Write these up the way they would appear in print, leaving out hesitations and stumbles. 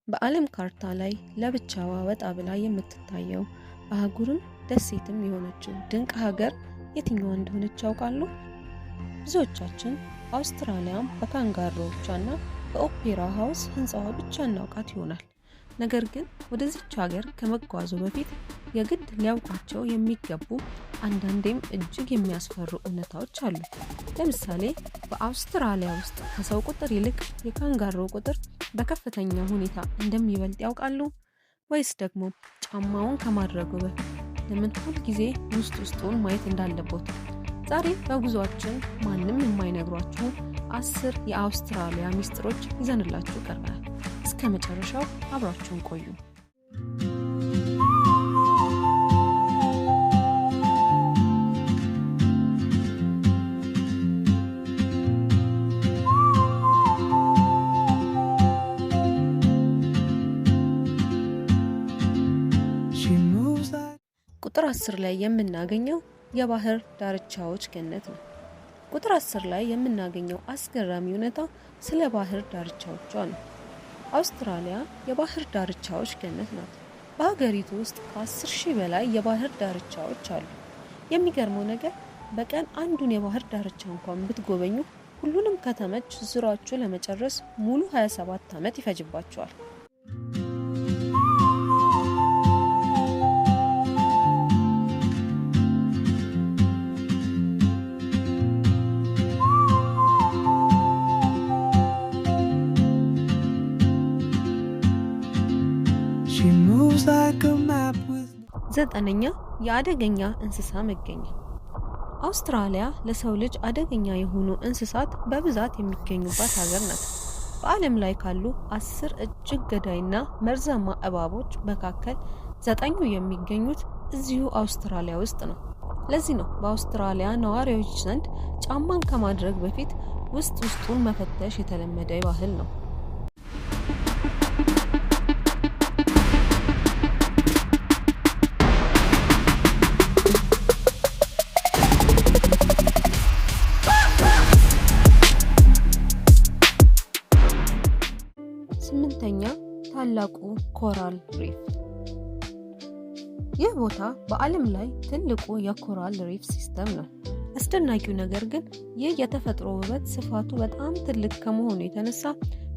በዓለም ካርታ ላይ ለብቻዋ ወጣ ብላ የምትታየው አህጉርም ደሴትም የሆነችው ድንቅ ሀገር የትኛዋ እንደሆነች ያውቃሉ? ብዙዎቻችን አውስትራሊያን በካንጋሮዎቿና በኦፔራ ሀውስ ህንፃዋ ብቻ እናውቃት ይሆናል። ነገር ግን ወደዚች ሀገር ከመጓዙ በፊት የግድ ሊያውቋቸው የሚገቡ አንዳንዴም እጅግ የሚያስፈሩ እውነታዎች አሉ። ለምሳሌ በአውስትራሊያ ውስጥ ከሰው ቁጥር ይልቅ የካንጋሮ ቁጥር በከፍተኛ ሁኔታ እንደሚበልጥ ያውቃሉ? ወይስ ደግሞ ጫማውን ከማድረጉ በፊት ለምን ሁል ጊዜ ውስጥ ውስጡን ማየት እንዳለቦት? ዛሬ በጉዟችን ማንም የማይነግሯችሁ 10 የአውስትራሊያ ሚስጥሮች ይዘንላችሁ ቀርበናል። እስከ መጨረሻው አብራችሁን ቆዩ። She moves like ቁጥር 10 ላይ የምናገኘው የባህር ዳርቻዎች ገነት ነው። ቁጥር 10 ላይ የምናገኘው አስገራሚ እውነታ ስለ ባህር ዳርቻዎቿ ነው። አውስትራሊያ የባህር ዳርቻዎች ገነት ናት። በሀገሪቱ ውስጥ ከ10,000 በላይ የባህር ዳርቻዎች አሉ። የሚገርመው ነገር በቀን አንዱን የባህር ዳርቻ እንኳን ብትጎበኙ ሁሉንም ከተሞች ዙራችሁ ለመጨረስ ሙሉ 27 ዓመት ይፈጅባችኋል። She moves like a map with ዘጠነኛ፣ የአደገኛ እንስሳ መገኛ። አውስትራሊያ ለሰው ልጅ አደገኛ የሆኑ እንስሳት በብዛት የሚገኙባት ሀገር ናት። በዓለም ላይ ካሉ 10 እጅግ ገዳይና መርዛማ እባቦች መካከል 9ኙ የሚገኙት እዚሁ አውስትራሊያ ውስጥ ነው። ለዚህ ነው በአውስትራሊያ ነዋሪዎች ዘንድ ጫማን ከማድረግ በፊት ውስጥ ውስጡን መፈተሽ የተለመደ ባህል ነው። ስምንተኛ፣ ታላቁ coral reef። ይህ ቦታ በዓለም ላይ ትልቁ የ coral reef system ነው። አስደናቂው ነገር ግን ይህ የተፈጥሮ ውበት ስፋቱ በጣም ትልቅ ከመሆኑ የተነሳ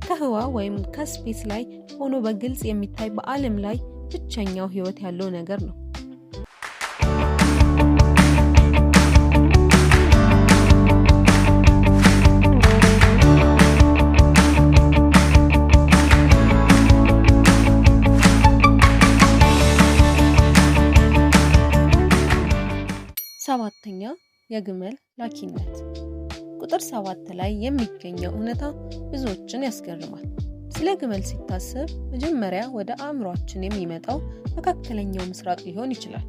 ከህዋ ወይም ከ space ላይ ሆኖ በግልጽ የሚታይ በዓለም ላይ ብቸኛው ህይወት ያለው ነገር ነው። ሰባተኛ፣ የግመል ላኪነት። ቁጥር 7 ላይ የሚገኘው እውነታ ብዙዎችን ያስገርማል። ስለ ግመል ሲታሰብ መጀመሪያ ወደ አእምሯችን የሚመጣው መካከለኛው ምስራቅ ሊሆን ይችላል።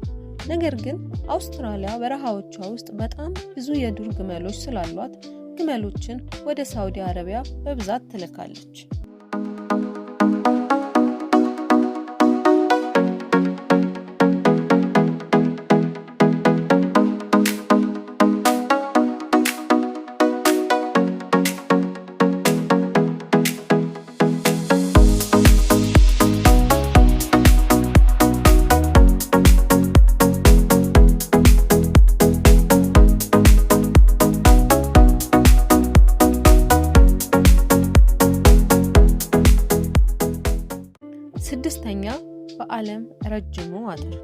ነገር ግን አውስትራሊያ በረሃዎቿ ውስጥ በጣም ብዙ የዱር ግመሎች ስላሏት ግመሎችን ወደ ሳውዲ አረቢያ በብዛት ትልካለች። ስድስተኛ፣ በዓለም ረጅሙ አጥር።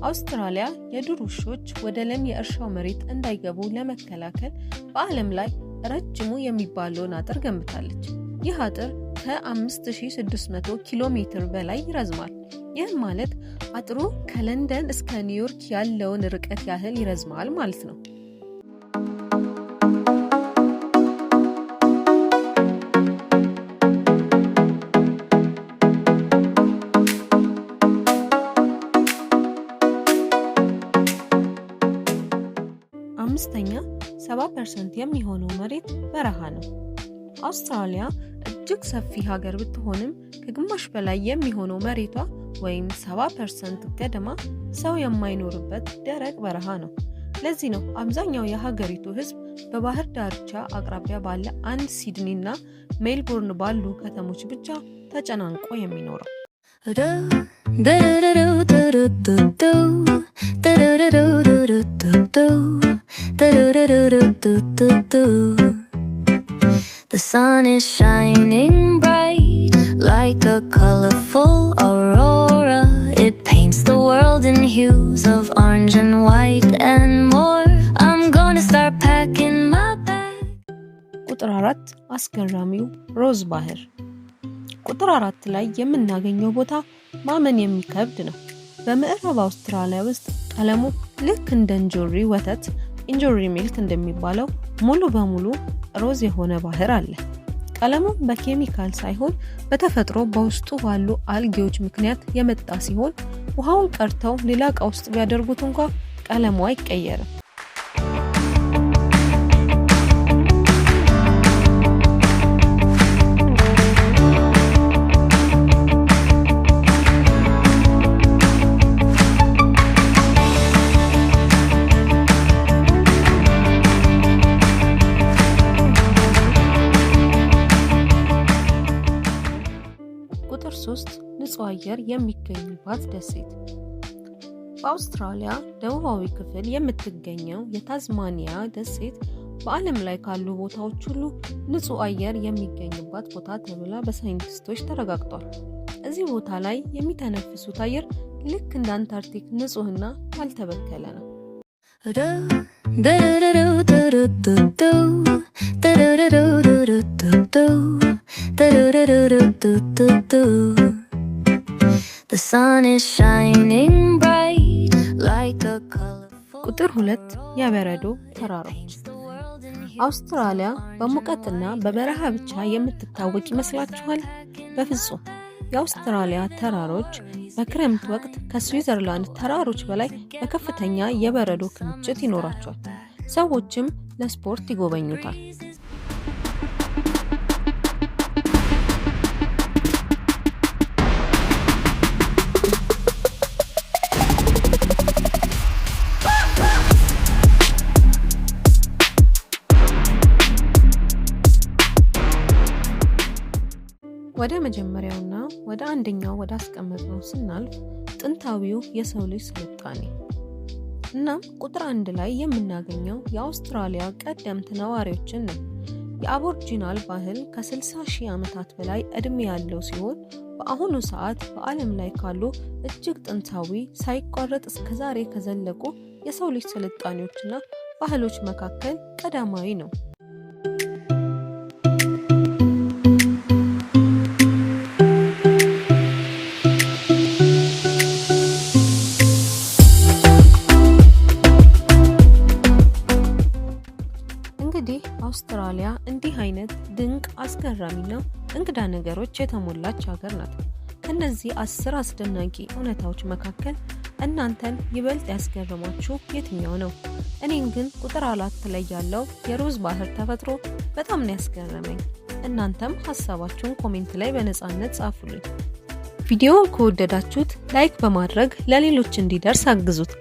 አውስትራሊያ የዱር ውሾች ወደ ለም የእርሻው መሬት እንዳይገቡ ለመከላከል በዓለም ላይ ረጅሙ የሚባለውን አጥር ገንብታለች። ይህ አጥር ከ5600 ኪሎ ሜትር በላይ ይረዝማል። ይህም ማለት አጥሩ ከለንደን እስከ ኒውዮርክ ያለውን ርቀት ያህል ይረዝማል ማለት ነው። አምስተኛ፣ 70% የሚሆነው መሬት በረሃ ነው። አውስትራሊያ እጅግ ሰፊ ሀገር ብትሆንም ከግማሽ በላይ የሚሆነው መሬቷ ወይም 70% ገደማ ሰው የማይኖርበት ደረቅ በረሃ ነው። ለዚህ ነው አብዛኛው የሀገሪቱ ሕዝብ በባህር ዳርቻ አቅራቢያ ባለ አንድ ሲድኒ እና ሜልቦርን ባሉ ከተሞች ብቻ ተጨናንቆ የሚኖረው። The sun is shining bright like a colorful aurora. It paints the world in hues of orange and white and more. I'm gonna start packing my bag. ቁጥር 4፣ አስገራሚው ሮዝ ባህር። ቁጥር 4 ላይ የምናገኘው ቦታ ማመን የሚከብድ ነው። በምዕራብ አውስትራሊያ ውስጥ ቀለሙ ልክ እንደ እንጆሪ ወተት፣ እንጆሪ milk እንደሚባለው፣ ሙሉ በሙሉ ሮዝ የሆነ ባህር አለ። ቀለሙ በኬሚካል ሳይሆን በተፈጥሮ በውስጡ ባሉ አልጌዎች ምክንያት የመጣ ሲሆን ውሃውን ቀድተው ሌላ እቃ ውስጥ ቢያደርጉት እንኳ ቀለሙ አይቀየርም። ቁጥር 3፣ ንጹህ አየር የሚገኝባት ደሴት። በአውስትራሊያ ደቡባዊ ክፍል የምትገኘው የታዝማኒያ ደሴት በዓለም ላይ ካሉ ቦታዎች ሁሉ ንጹህ አየር የሚገኝባት ቦታ ተብላ በሳይንቲስቶች ተረጋግጧል። እዚህ ቦታ ላይ የሚተነፍሱት አየር ልክ እንደ አንታርክቲክ ንጹህና ያልተበከለ ነው። The sun is shining bright like a colorful ቁጥር 2፣ የበረዶ ተራሮች። አውስትራሊያ በሙቀትና በበረሃ ብቻ የምትታወቅ ይመስላችኋል? በፍጹም። የአውስትራሊያ ተራሮች በክረምት ወቅት ከስዊዘርላንድ ተራሮች በላይ በከፍተኛ የበረዶ ክምችት ይኖራቸዋል። ሰዎችም ለስፖርት ይጎበኙታል። ወደ መጀመሪያውና ወደ አንደኛው ወደ አስቀመጥነው ስናልፍ ጥንታዊው የሰው ልጅ ስልጣኔ። እናም ቁጥር 1 ላይ የምናገኘው የአውስትራሊያ ቀደምት ነዋሪዎችን ነው። የአቦርጂናል ባህል ከ60 ሺህ ዓመታት በላይ ዕድሜ ያለው ሲሆን በአሁኑ ሰዓት በዓለም ላይ ካሉ እጅግ ጥንታዊ፣ ሳይቋረጥ እስከዛሬ ከዘለቁ የሰው ልጅ ስልጣኔዎችና ባህሎች መካከል ቀዳማዊ ነው። እንግዲህ አውስትራሊያ እንዲህ አይነት ድንቅ፣ አስገራሚና እንግዳ ነገሮች የተሞላች ሀገር ናት። ከነዚህ 10 አስደናቂ እውነታዎች መካከል እናንተን ይበልጥ ያስገረማችሁ የትኛው ነው? እኔን ግን ቁጥር 4 ላይ ያለው የሮዝ ባህር ተፈጥሮ በጣም ነው ያስገረመኝ። እናንተም ሀሳባችሁን comment ላይ በነፃነት ጻፉልኝ። ቪዲዮውን ከወደዳችሁት like በማድረግ ለሌሎች እንዲደርስ አግዙት።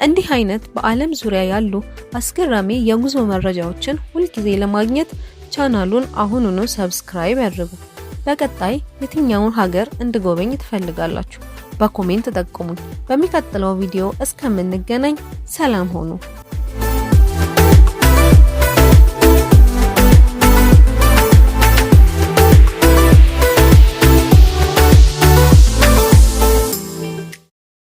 እንዲህ አይነት በዓለም ዙሪያ ያሉ አስገራሚ የጉዞ መረጃዎችን ሁልጊዜ ለማግኘት ቻናሉን አሁኑኑ subscribe ያድርጉ። በቀጣይ የትኛውን ሀገር እንድጎበኝ ትፈልጋላችሁ? በ comment ጠቁሙኝ። በሚቀጥለው ቪዲዮ እስከምንገናኝ ሰላም ሁኑ።